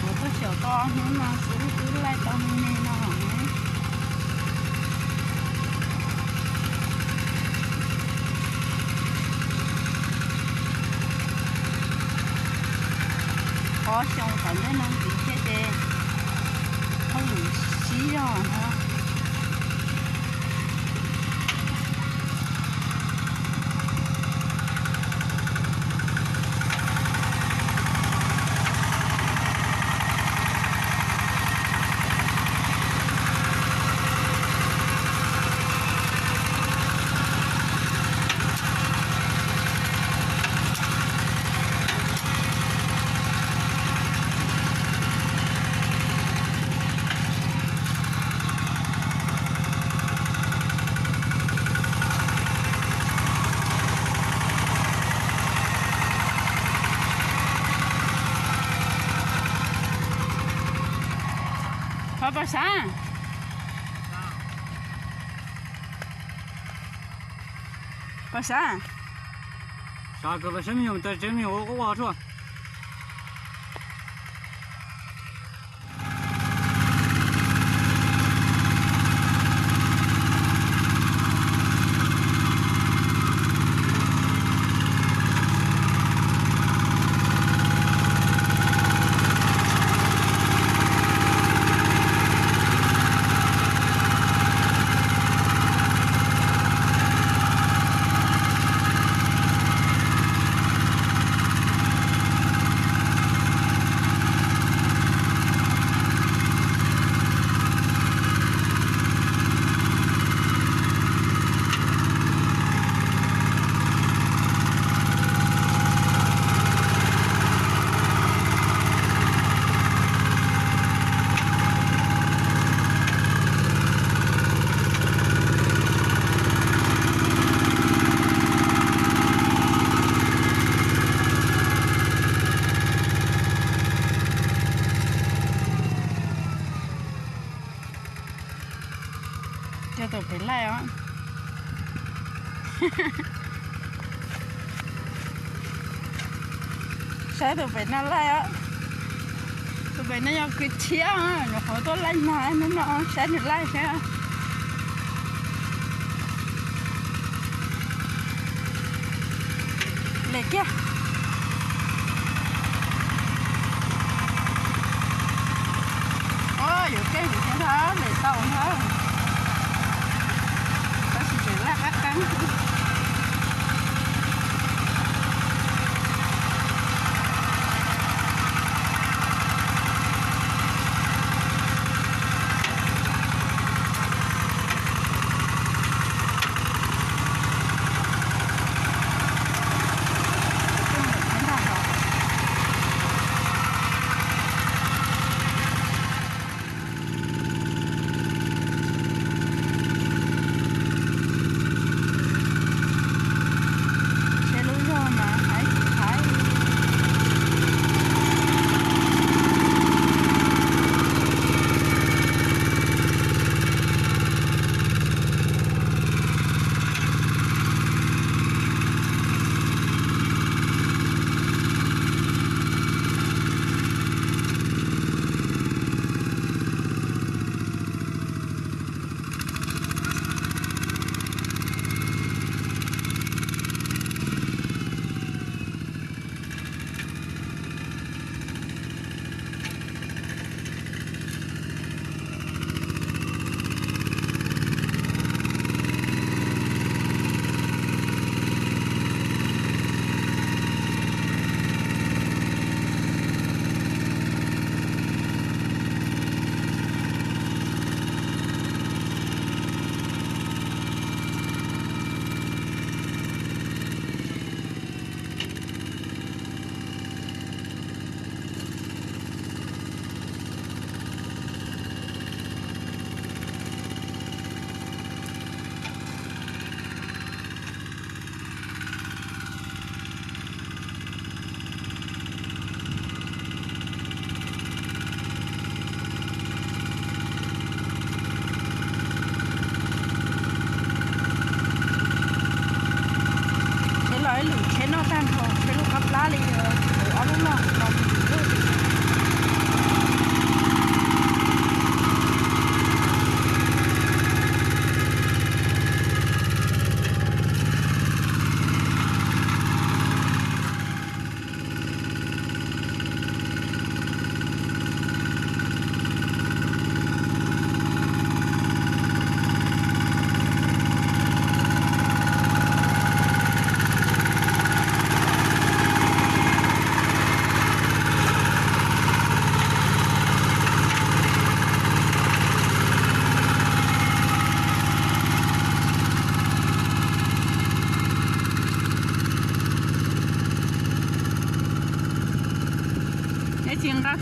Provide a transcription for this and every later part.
Yuav tuaj xyaum tau ob hnub no xwb twb laij tau me me no. Ob xyoo tom ntej no ntxiv thiab ces hauj lwm sib zog no. Pais sav, pais sav, sav kawg pais saib me nyuam, tsev me nyuam ua ua tshuaj. Cov tus pem laij os. Saib tus pem no laij os. Tus pem no yog kwv txhiaj, nyuam qhuav tuaj laij nag hnub no saib nws laij saib. Lem kiag. Yuav kev mus thiab ntag, lem tau ntag. Tab sis tseem laj qab qeeb xwb.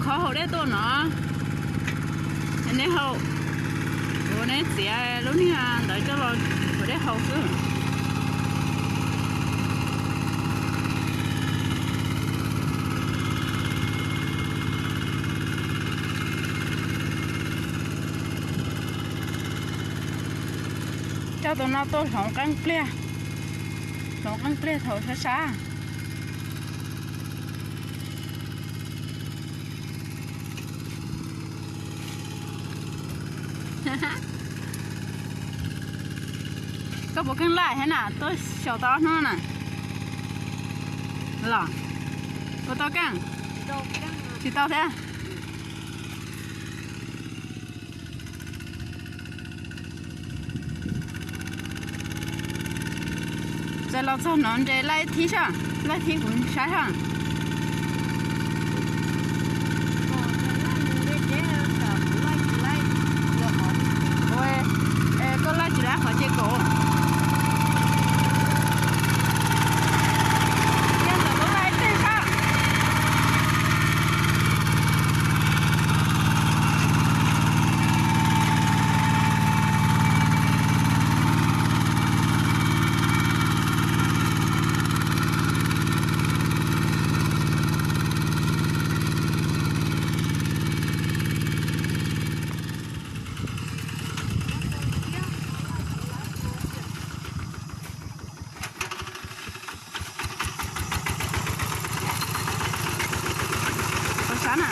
Qhov haus dej tuaj no, nej haus, kuv neb txiav lub niag ntawd coj los haus dej haus xwb. Coj tus no tuaj hloov qeeb pliag, hloov qeeb pliag thaum sab sab. Koj puas keej laj thiab na, tuaj xyaum tau ob hnub na. Los, puas tau keej? Tsis tau thiab. Txawm los txog no nres laij thib sab, laij thib kuv saib sab. Koj laij tsis laij qhov ces kaum. Yog ntawm lub laij twg sab. Tau sab na.